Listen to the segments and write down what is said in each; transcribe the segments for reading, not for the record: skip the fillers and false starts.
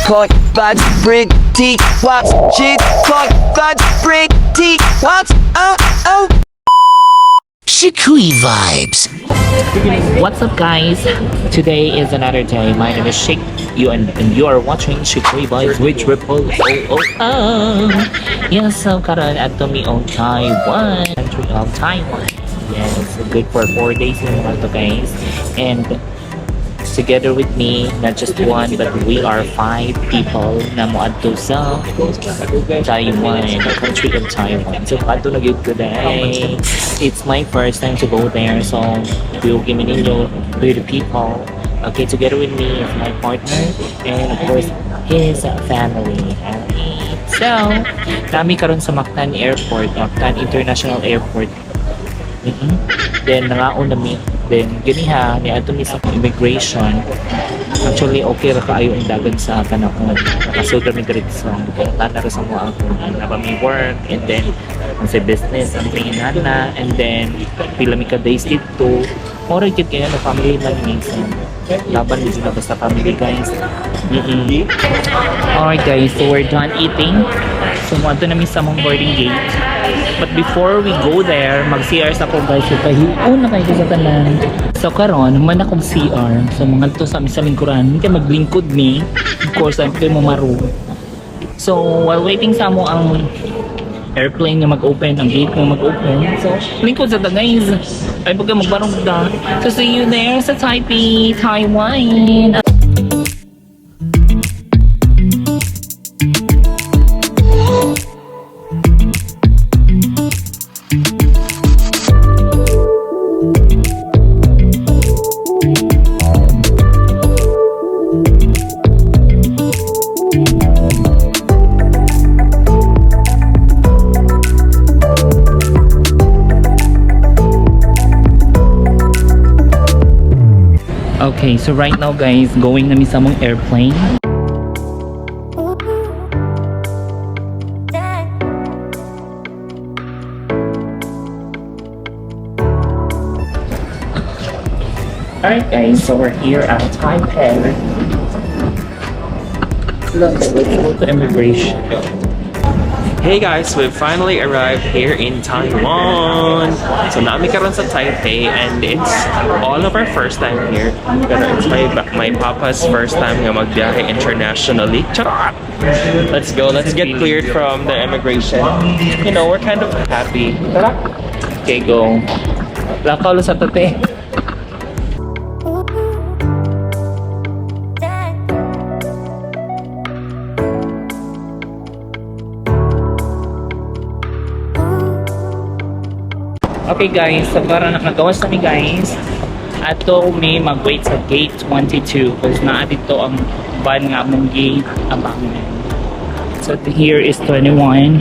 0.5 3 T watts G 0.5 3 T watts oh. Shikui vibes. What's up, guys? Today is another day. My name is Shik. You and you are watching Shikui Vibes with Triple O O O. Yes, so karon adto mi og Taiwan, country of Taiwan. Yes, good for 4 days na naman to, guys. And together with me, not just one, but we are five people na moadto sa Taiwan, the country of Taiwan. So, adto na gyud today. It's my first time to go there, so we will give ninyo with the people. Okay, together with me is my partner and, of course, his family. Alright. So, naa mi karon sa Mactan Airport, Mactan International Airport. Then nangaon na mi. Then ganiha niadto mi sa immigration. Actually, okay ra kaayo ang dagan sa panahon. Nakasud ra mi diretso. Pangutana ra sa mga kung naa ba mi work and then kung sa business ang tingin na and then pila mi ka days dito. Mura gyud kaya na family man minsan. Laban di sila basta family, guys. Alright guys, so we're done eating. So moadto na mi sa among boarding gate. But before we go there, mag-CR sa ko, guys. So kahiuon na kayo sa tanan. So karon, human akong CR. So mga to sa sa lingkuran, kay maglingkod ni. Of course, I'm kayo mamaro. So while waiting sa amo ang airplane nga mag-open, ang gate nga mag-open. So, lingkod sa ta, guys. Ay pagka magbarong ta. So see you there sa Taipei, Taiwan. Okay, so right now, guys, going na mi sa among airplane. Alright guys, so we're here at Taipei. Look, let's go to immigration. Hey guys, we've finally arrived here in Taiwan. So naa mi karon sa Taipei and it's all of our first time here. Pero it's my papa's first time nga magbiyahe internationally. Charot! Let's go. Let's get cleared from the immigration. We're kind of happy. Tara. Okay, go. Lakaw lo sa tate. Okay guys, so para nakagawas na mi, guys. Ato may mag-wait sa gate 22 because naa dito ang van nga among gate abangan. So here is 21.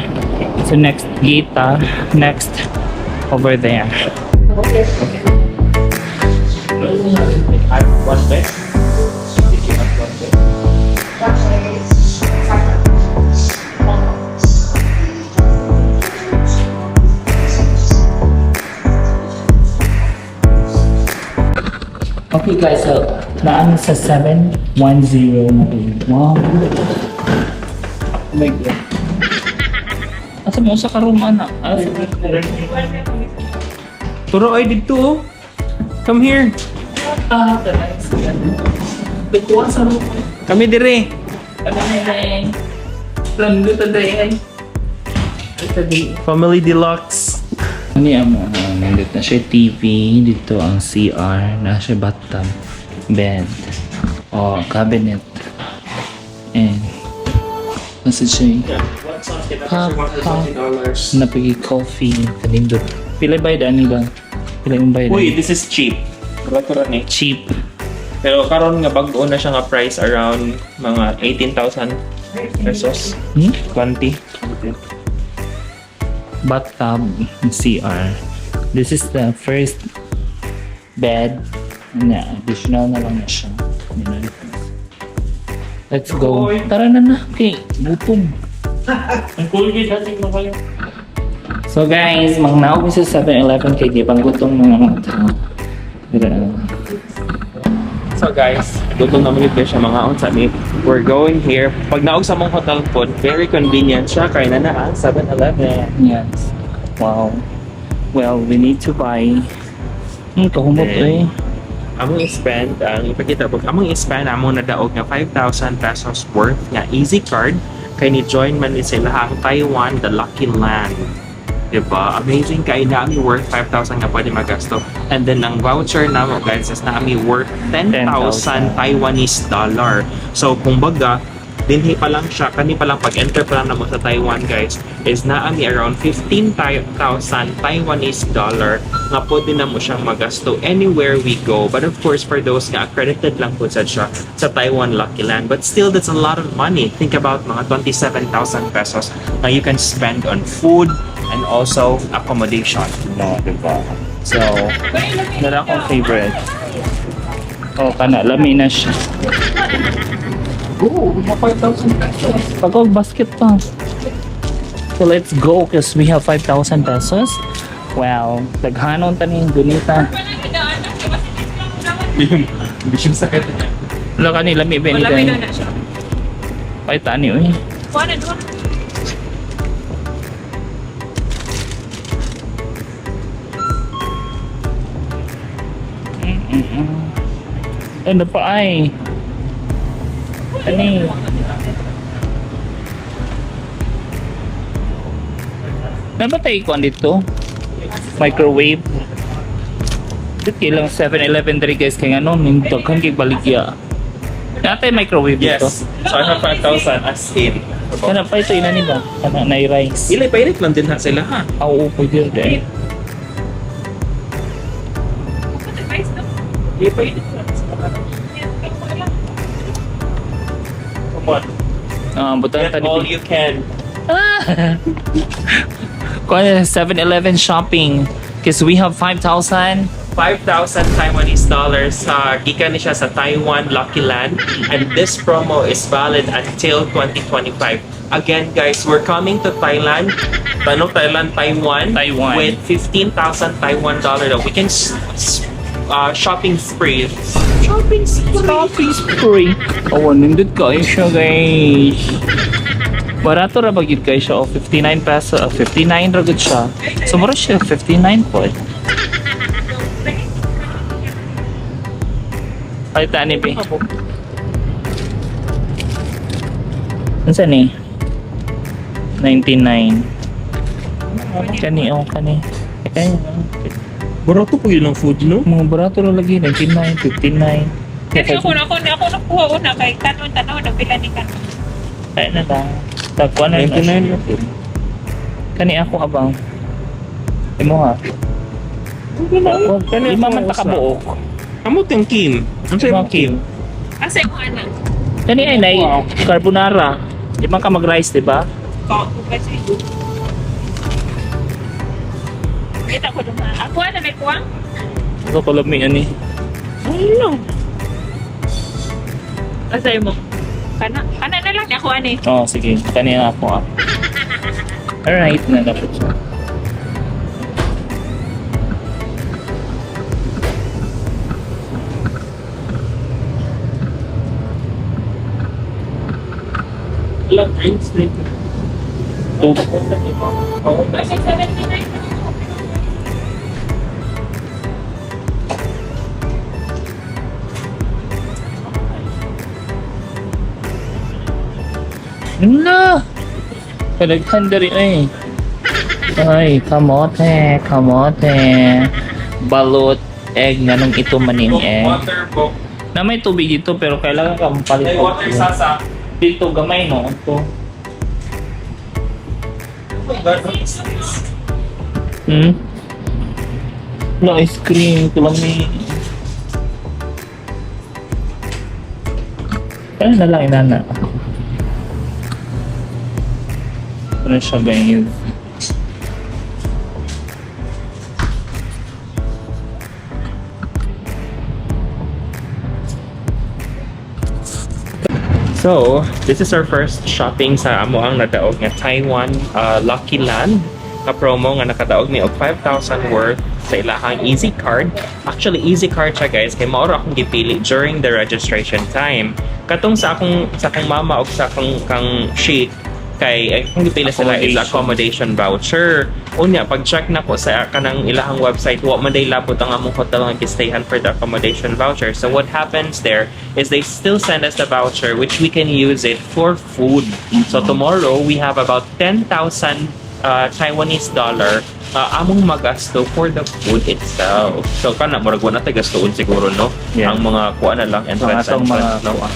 So next gate ah, next over there. One bed. Did you have one bed? Okay guys, so naa mi sa 710 na room. Wow. Oh my God. Asa mo sa ka room, ana? Asa? Turo ay dito oh. Come here. Ah, nice. Nagkuha sa room. Kami dire. Ano na yun? Lando taday ay. Taday. Family Deluxe. Ano yan mo? Nandito na siya TV. Dito ang CR. Na siya bathtub. Bed. Oh, cabinet. And nasa siya Pa, pa. Napigi coffee. Kanindot. Pila bayad ani ba? Pila yung bayad? Uy, this is cheap. Mura ni. Cheap. Pero karon nga bag-o na siya nga price, around mga 18,000 pesos. 20. Bathtub, CR. This is the first bed. Na, additional na lang na siya. Yun na. Let's go. Tara na na. Okay, gutom. Ang cool gid natin mo kayo. So guys, magnaog mi sa 7-Eleven kay di pang gutom ng mga tao. Tara na. So guys, gutom naman ito siya mga unsa mi. We're going here. Pag naog sa mong hotel food, very convenient siya kay na ang 7-Eleven. Yes. Wow. Well, we need to buy. Kahumot eh. Among i-spend, ang ipakita ko, among i-spend, among nadaog nga 5,000 pesos worth nga Easy Card kay ni join man ni sila ang Taiwan the Lucky Land. Diba? Amazing kay naami worth 5,000 nga pwede magasto. And then ang voucher namo guys is naami worth 10,000 10,000 Taiwanese dollar. So kumbaga, dinhi pa lang siya, kani pa lang pag-enter pa lang namo sa Taiwan guys, is naami around 15,000 Taiwanese dollar nga pwede na mo siyang magasto anywhere we go. But of course, for those nga accredited lang po sa siya sa Taiwan Lucky Land. But still, that's a lot of money. Think about mga 27,000 pesos na you can spend on food and also accommodation. No, diba? So, nara akong favorite. Oh, kana, lami na siya. Go! We have 5,000 pesos. Pagog basket pa. So let's go because we have 5,000 pesos. Well, daghanon tani dunita. Hindi siya sakit. Wala kani lami ba ni Wala day? na siya. Ay tani oy. Kuha na doon. Ano pa ay? Ani? Ano ba tayo kuan dito? Microwave. Dito kay lang 7-Eleven diri guys kay ano ning daghan kay baligya. Natay microwave dito. Yes. So I have 5,000 as in. Kana pa ito ina nila. Kana na rice. Ilay painit lang din ha sila ha. Ah, oo, pwede rin. Ilay painit lang sila. Come on. Ah, butan Get tani. all you can. Kuan 7-Eleven shopping because we have 5,000. 5,000 Taiwanese dollars sa gikan ni siya sa Taiwan Lucky Land and this promo is valid until 2025. Again guys, we're coming to Thailand, ano Thailand, Taiwan, Taiwan. with 15,000 Taiwan dollar that we can shopping spree. Shopping spree. Shopping spree. Oh, nindot kayo siya, guys. Barato ra ba gyud kayo siya? Oh, 59 peso. Oh, 59 ra gud siya. So, mura siya 59 po. Ay, tani, be. Unsa ni? 99. Kani, oh, kani. Kani, Barato po yun ang food, no? mga barato ra lagi. 99, 59. Kasi ako nakuha una kay kanon tanaw nagpila ni kanon. Kaya na lang. Tagkuan na lang. 99. Kani ako abang. Imo ha. Kani Lima ako man ta usa. kabuok. Amo tong Kim. Ano sa Imo imong Kim? Asa yung anak? Kani ay nay Wow. carbonara. Di man ka mag-rice, di ba? Ko kasi. Kita ko duman. Ako na may kuwang. Ako ko lami ani. Ano? Asa mo? Kana kana na lang ni ako ani. Oh, sige. Kani ako ah. Alright, na dapat siya. Wala drinks drink. Two. Kasi 79. No! Kalaghan diri ay. Ay, kamote, kamote. Balot, egg, nganong ito maning egg. Water book. Na may tubig dito pero kailangan ka mapalit. Ay, water sasa. Dito gamay no ito. Oh my God, what is this? No ice cream kulami. Ano na lang inana. Ano siya guys? So, this is our first shopping sa amo ang nadaog nga Taiwan Lucky Land ka promo nga nakadaog ni og 5,000 worth sa ilahang Easy Card. Actually, Easy Card siya, guys, kay mao ra akong gipili during the registration time. Katong sa akong mama og sa akong kang Sheik kay ay akong gipili sila is accommodation voucher. Unya pag check na ko sa kanang ilahang website, wa man day labot ang among hotel nga gistayhan for the accommodation voucher. So what happens there is they still send us the voucher, which we can use it for food. So tomorrow we have about 10,000 Taiwanese dollar among magasto for the food itself. So kana murag wa na tay gastoon siguro, no? Yeah. Ang mga kuan na lang, entrance Mga atong mga entrance, no?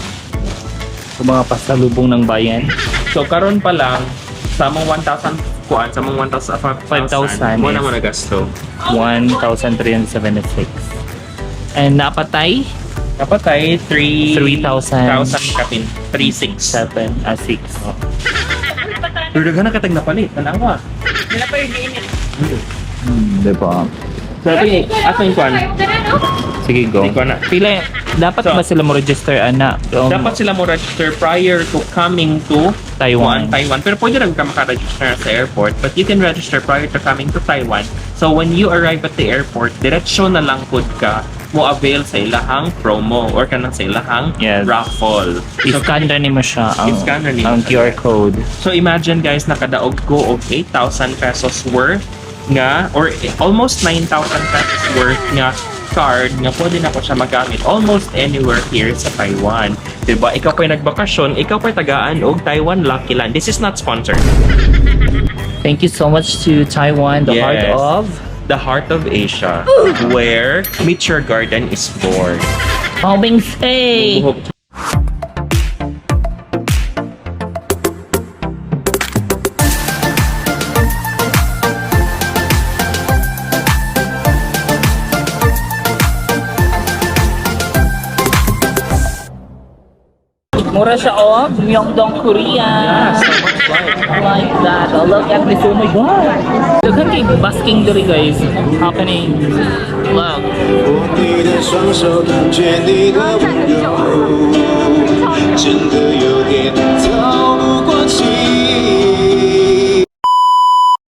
Mga pasalubong ng bayan. So karon pa lang sa among 1,000 kuan, sa among 1,000 5,000 mo na is mo nagasto. 1,376. And napatay Dapat ay 3 3,000. 1,000 kapin 36. 7, 6. Pero daghan na katag napalit, tanawa. Wala pa yung giinit. Diba? So ato yung kuan. Sige, go. Di ko na. Pila, dapat So, ba sila mo register, ana? Dapat sila mo register prior to coming to Taiwan. Kuan, Taiwan. Pero pwede rin ka makaregister sa airport, but you can register prior to coming to Taiwan. So when you arrive at the airport, diretso na lang pud ka mo avail sa ilahang promo or kanang sa ilahang raffle. So, I-scan ra nimo siya ang, I-scan ra nimo ang siya. QR code. So imagine, guys, nakadaog ko og 8,000 pesos worth nga or almost 9,000 pesos worth nga card nga pwede na ko siya magamit almost anywhere here sa Taiwan. 'Di ba? Ikaw pa'y nagbakasyon, ikaw pa'y tagaan og Taiwan Lucky Land. This is not sponsored. Thank you so much to Taiwan, the heart of The heart of Asia, where Meteor Garden is born. Hobing Say! Buhok. Mura siya of Myeongdong, Korea. So much life. Like that. Oh, look at this. Oh my God. Daghan kay busking diri, guys. Happening. Look. 握你的双手，感觉你的温柔，真的有点